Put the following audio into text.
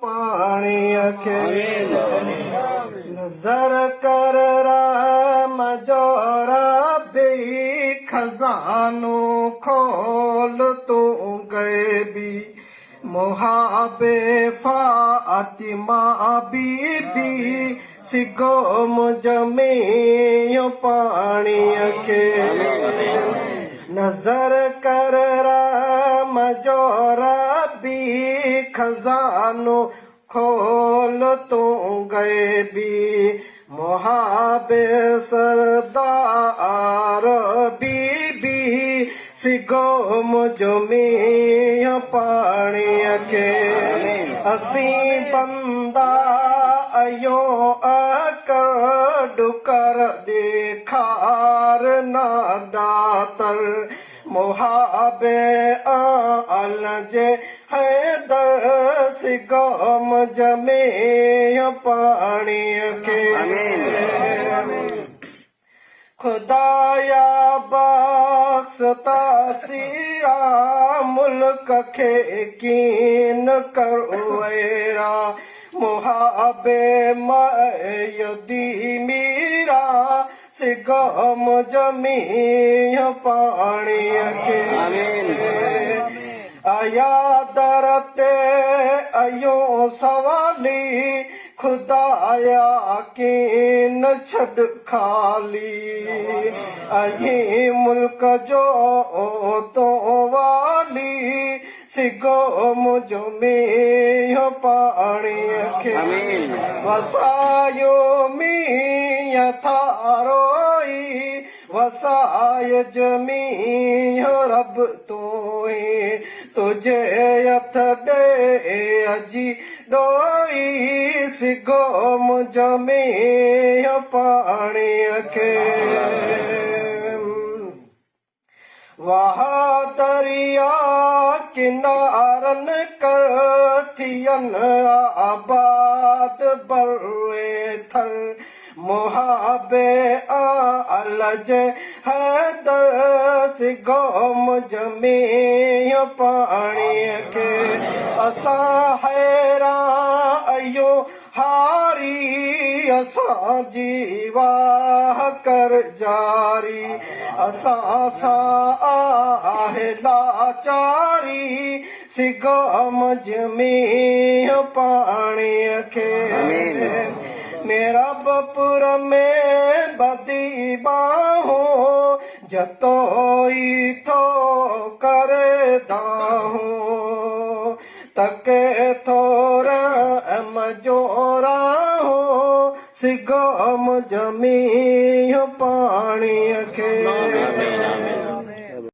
پاڻيء کي. نظر ڪر رحم جو ربي، خزانو کول تون غيبي. محابي فاطمه بي بي، سگهو منهنجو پاڻيء کي. نظر ڪر رحم جو ربي، خزانو کول تون غيبي. محابي سردار بي بي، سگهو منهنجو مينهن پاڻيء کي. اسين بندا آهيون اڪر ڊڪر، ڏيکار نه ڏاتر. محابي آل جي حيدر، سگهو منهنجو مينهن پاڻيء کي. خدايا بخش تقصيرا، ملڪ کي ڪين ڪر ويرا. محابي ميدي ميرا، سگهو منهنجو مينهن پاڻيء کي. آيا در تي آهيون سوالي، خدايا ڪين ڇڏ خالي. آهين ملڪ جو تون والي، سگهو منهنجو مينهن پاڻيء کي. وسايو مينهن ٿاروئي، وسائج مينهن رب تون ئي. تنهنجي هٿ ڏي اجي ڏوئي، سگهو منهنجو مينهن پاڻيء کي. واهه دريا ڪنارن ڪر، ٿين آباد بر ٿر. محابي آل جي حيدر، سگهو منهنجو مينهن پاڻيء کي. اسان حيران آهيون هاري، اسان جي واهه ڪر جاري. اسان سان آهي لاچاري، سگهو منهنجو مينهن پاڻيء کي. ميرا بپور ۾ ٻڌي ٻانهون، جتوئي ٿو ڪري دانهون. تڪي ٿو رحم جو راهون، سگهو منهنجو مينهن پاڻيء کي.